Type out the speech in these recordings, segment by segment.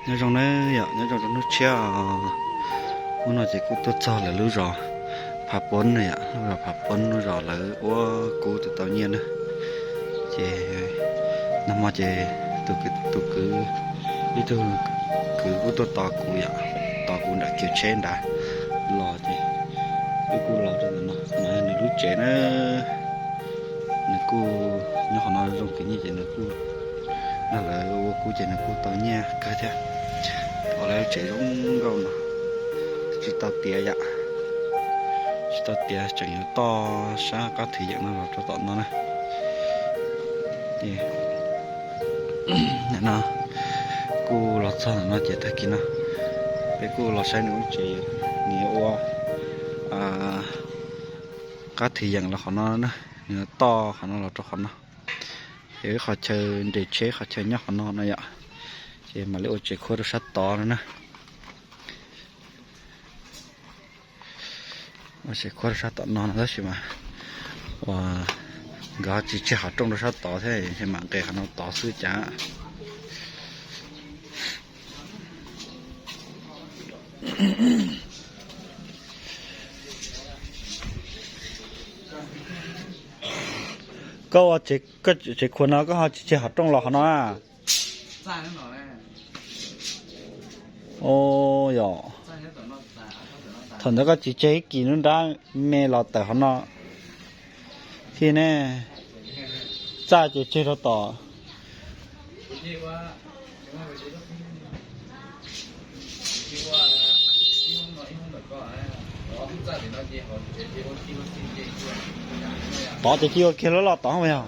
Nyob zoo na yom, nyob zoo rau hnub tshiab. Hnub no ces kuj tuaj txog lawv lub zos Phav Pob na yom, lub zos Phav Pob lub zos lawv ua kub tau tau nyiaj na. Ces nag hmo ces tus kwv, tus kwv, ib tug kwv kuj tuaj tos kuv yom, tos kuv nram kiv tsheb nrad los ces wb kuj los rau ntawm no, no yog nws lub tsev na. Nws kuj nyob qhov no zoo kawg nyiaj ces nws kuj, no lawv ua kub ces nws kuj tau nyiaj kawg thiab. Ua lawv lub tsev zoo nkauj no, tsis tau tiav yom, tsis tau tiav, tseem yuav toj sab qab thwv yeem no los rau tom no na. Ces no kuj los txog ntawm no ces tag kis no peb kuj los saib nws lub tsev, nws ua qab thwv yeem los qhov no na, nws toj qhov no los rau qhov no. Ces ib qhov chaw nres tsheb, qhov chaw nyob qhov no no yom, ces mam li ua tsev khuab rau sab tod no na. Ua tsev khuab rau sab tom no no tab sis mas ua nkawd tsis tseg qhov rooj rau sab tod thiab, ces mam nqes qhov no tod xwb cas. Koj ua tsev khuab no koj ho tsis tseg qhov rooj los qhov no na? Yog thaum ntawd koj tsis tseg ib kis lub nrab me los tawm qhov no thiab ne? Txaj ces tseg rau tom. Tod ces cia ua kiag lub loj tod mas yog.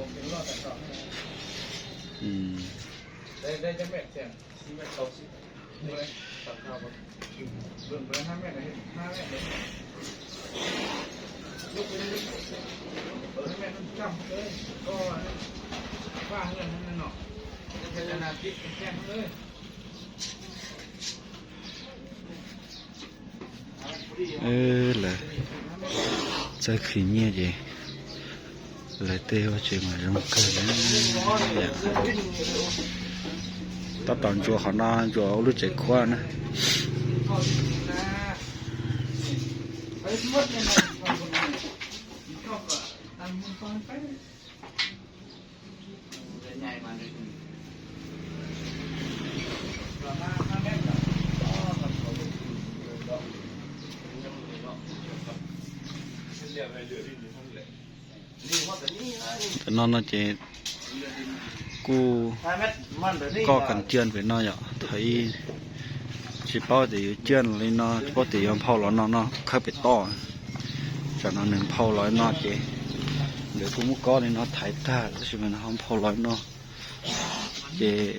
Lawv txawj khwv nyiaj ces lawv tej ua tsev mas zoo kawg li. Tab tom ntsuas qhov no, ntsuas ua lub tsev khuab na. Tam no no ces kuj koj kas ciaj pem no yom, thaum ub tsis paub tias yuav ciaj li no, tsis paub tias yuav nphau los no no khawb pem toj. Tsam no nws nphau los no ces nkawd kuj muab kob li no thaiv tag tab sis mas nws ho nphau los no ces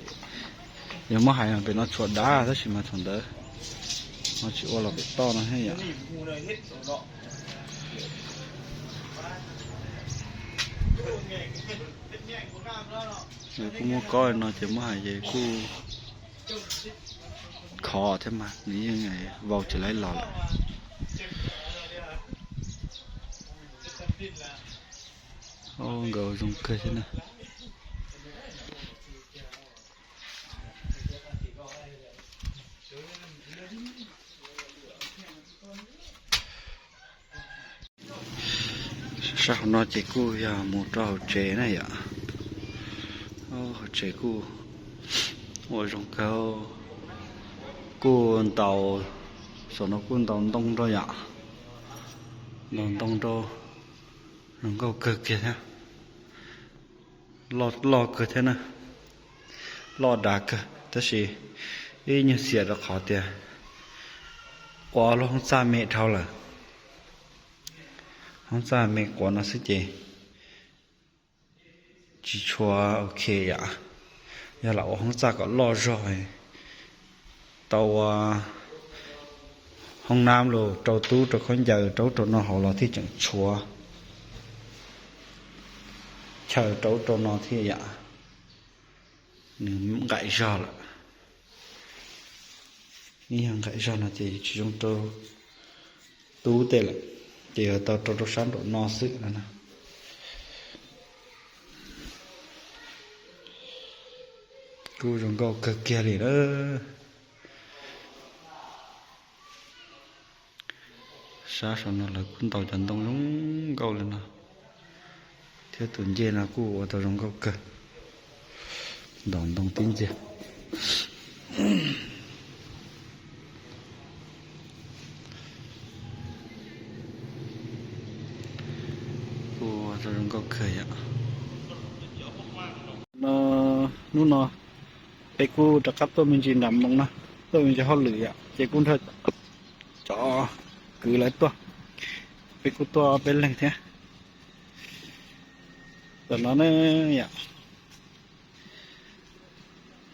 yog muab hais pem no tshuav dav tab sis mas thaum ntawd ho tsis ua los pem toj no thiab yom. Kuj muab kob no ces muab hais ces kuj khov thiab mas nws yeej vau tsis laib los lawm. Nkawd zoo kawg thiab na. Sab hauv no ces kuj yog mus rau hauv tsev na yom. Hauv tsev kuj ua zoo kawg, kuj ntaus, saum no kuj ntaus ntoo rau yom, ntaus ntoo rau, zoo nkauj kawg kiag thiab. Loj loj kawg thiab na, loj dav kawg tab sis ib nyuag xiam rau qhov tias ua lub hoob txaj me dhau lawm. Hoob txaj me quav no xwb ces tsis tshua ok yom. Yog lam ua hoob txaj kom loj zog, tau ua hoob nab los rau tub rau khaub ncaws rau ub rau no hauv los thiaj tseem tshuav chaw rau ub rau no thiab yom. Nws nqaim zog lawm, ib yam nqaim zog no ces tsis zoo rau tub tej lawm, ces yuav tau rau rau sab nraum no xwb no na. Kuj zoo nkauj kawg kiag li lawm. Sab saum no lawv kuj ntaus cov ntoo zoo nkauj li no, thiab tus ncej no kuj ua tau zoo nkauj kawg, ntaus ntoo tib ntxiag. Kuj ua tau zoo nkauj kawg yom. No, hnub no peb kuj rov qab tuaj me ntsis nram moo na, tuaj me ntsis hauj lwm yom, ces kuj nrog cov kwv lawv tuaj, peb kuj tuaj peb leeg thiab. Tam no ne yom,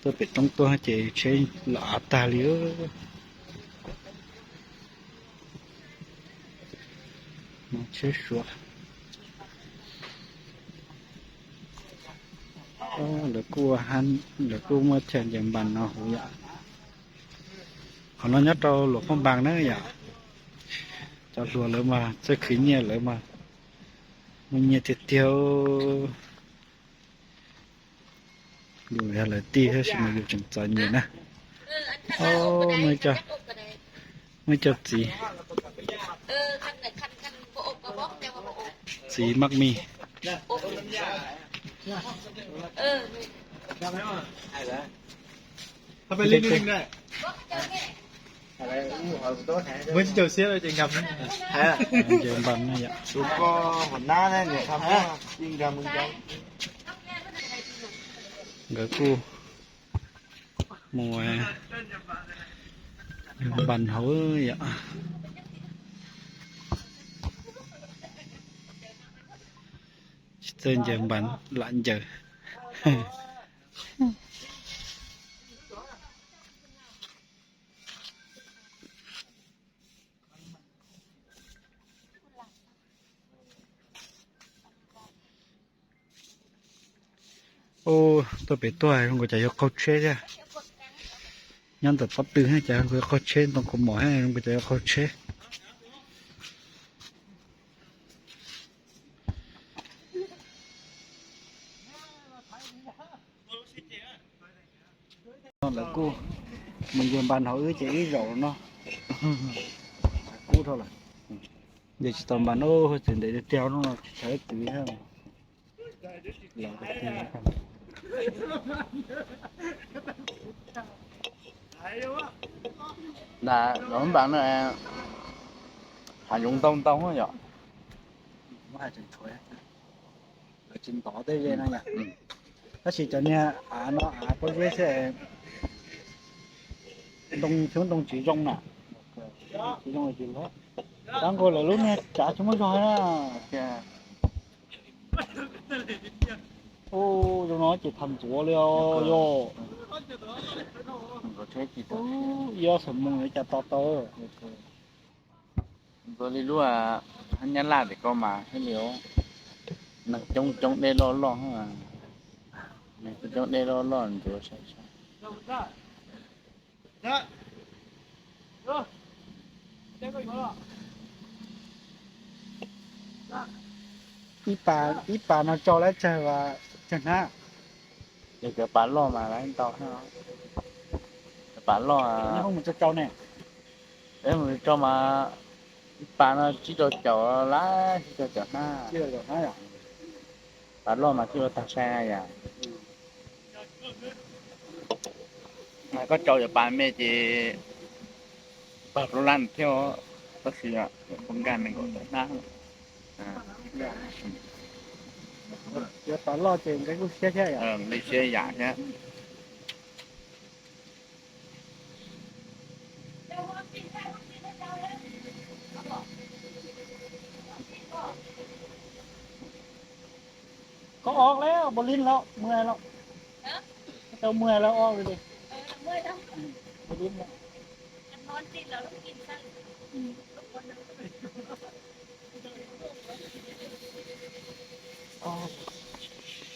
tuaj pem roob tuaj ces tsheb los av tag li. Tsheb Suav, lawv kuj, lawv kuj muaj chaw ncaws npas no huv yom. Qhov no nyob rau Luam Phaj Npas na yom. Cov hluas lawv mas txawj khwv nyiaj lawv mas muaj nyiaj tiag tiag. Yus yog lawv tij tab sis mas yus tseem txom nyem na. Muaj cov txiv, txiv maj mis. Ncaws npas no yom. Nkawd kuj mus npas hauv yom. Tsis txawj ncaws npas lam ncaws. Ub, tuaj pem tuaj zoo nkaus cas yuav qaug tsheb thiab. Nyob ntawm pob tw thiab cas yuav qaug tsheb, ntoo kaus mom thiab zoo nkaus cas yuav qaug tsheb. Lawv kuj mus ncaws npas hauv wb ces ib zaug no kub dhau lawm. Ncaws tsis tau npas no, tseem ntev tiag tiag no tsis tshav twv thiab. Npas no hav zoov ntau ntau yom. Lawv tsis ntov tej ze no yom. Tab sis cov niag av no av pob zeb xwb, ntoo xyoob ntoo tsis zoo na. Tsis zoo tsis lov. Rab nkaus lawm lub niag tsav tsis muaj zog na. Ub, zoo no ces tham ntxuav li os yog. Ib ob xeem moos yuav cas tos tau. Ntxuav li lub hab Nyab Laj tim ko mas thiaj li neeg coob coob dej loj loj, neeg coob coob dej loj loj ntxuav sai sai. Ib pas, ib pas no tsau lab tsawg, tsawg hnab? Ces cov pas loj mas lawv ntau, cov pas loj, mus tsau ne, mus tsau mas ib pas no tsib rau caum lab, tsib rau caum hnab. Pas loj mas twb ua tag sai na yom. Koj tsau cov pas me ces pag plaub lab thiab, tab sis nkag nees nkaum tawm hnab. Cov pas loj ces nkawd kuj siab thiab yom. Nkawd siab yam thiab. Koj ob lawm, npaum li lawm, mus lawm. Tau mus lawm ob li.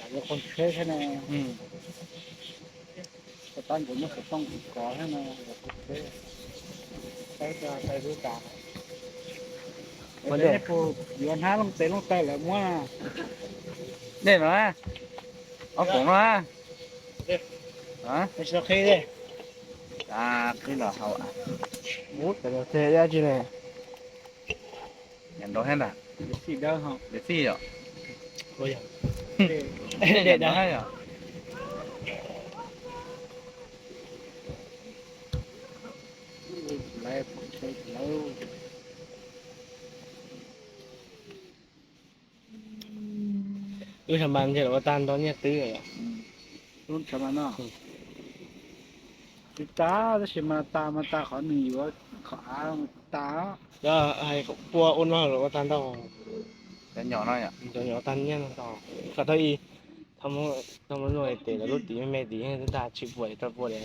Yuav qaug tsheb thiab ne. Tab nkawd muab xov tooj kov thiab no, yuav qaug tsheb. Yuav hnab looj tes looj taw lawv muab. Dej no, ob koom no. Qhib los hau. Ub, tsis dab tsi ne. Nyob nraud thiab ntag. Dev xij yom. Dev xij yom. Wb sawv mas ntshe lawv ua tag nrho nyiaj twb lawm. Tsis tas, tab sis mas tas mas tas qhov nws yuav qhov av tas. Yog hais pua ua no lawv ua tag ntau. Cov nyom no, cov nyom tag nyiaj no tau. Kom tau ib, tau muaj luaj tes lawv lub tim me me tim ntag tsis pua rau pua li.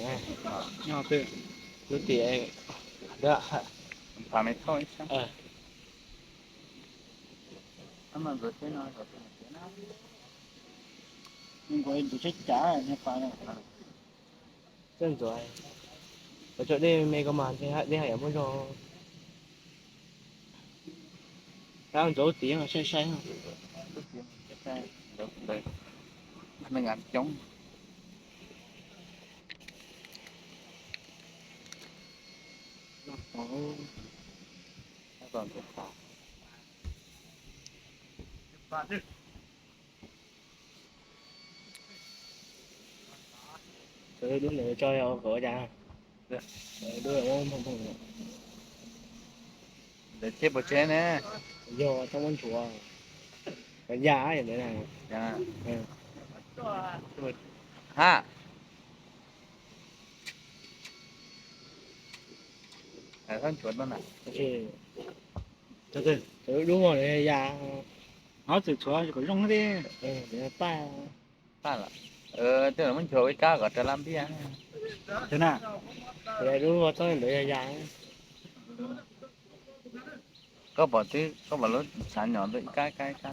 Lub tim Txawj ntxuav, koj tso dej me koj mas dej haj yam muaj zog. Tab ntxuav lub tim sai sai. Coob. Dub ntawd tso kom ua cas? Dub ua phoom phoom. Ntawd tsheb puas tsheb ne? Yog txhob muab nchuav. Kom ya ntawd na. Ha. Txhob nchuav no na. Dub no ya. Hov txwm tshuav kom zoo thiab. Paj, paj lawm. Tej zaum muab nchuav ua ib kab kom raws laj npiaj. Dub no txhob ntawd ya ya. Koj pom twb, koj pom lub txhav nyom ntawd ib kab ib kab ib kab.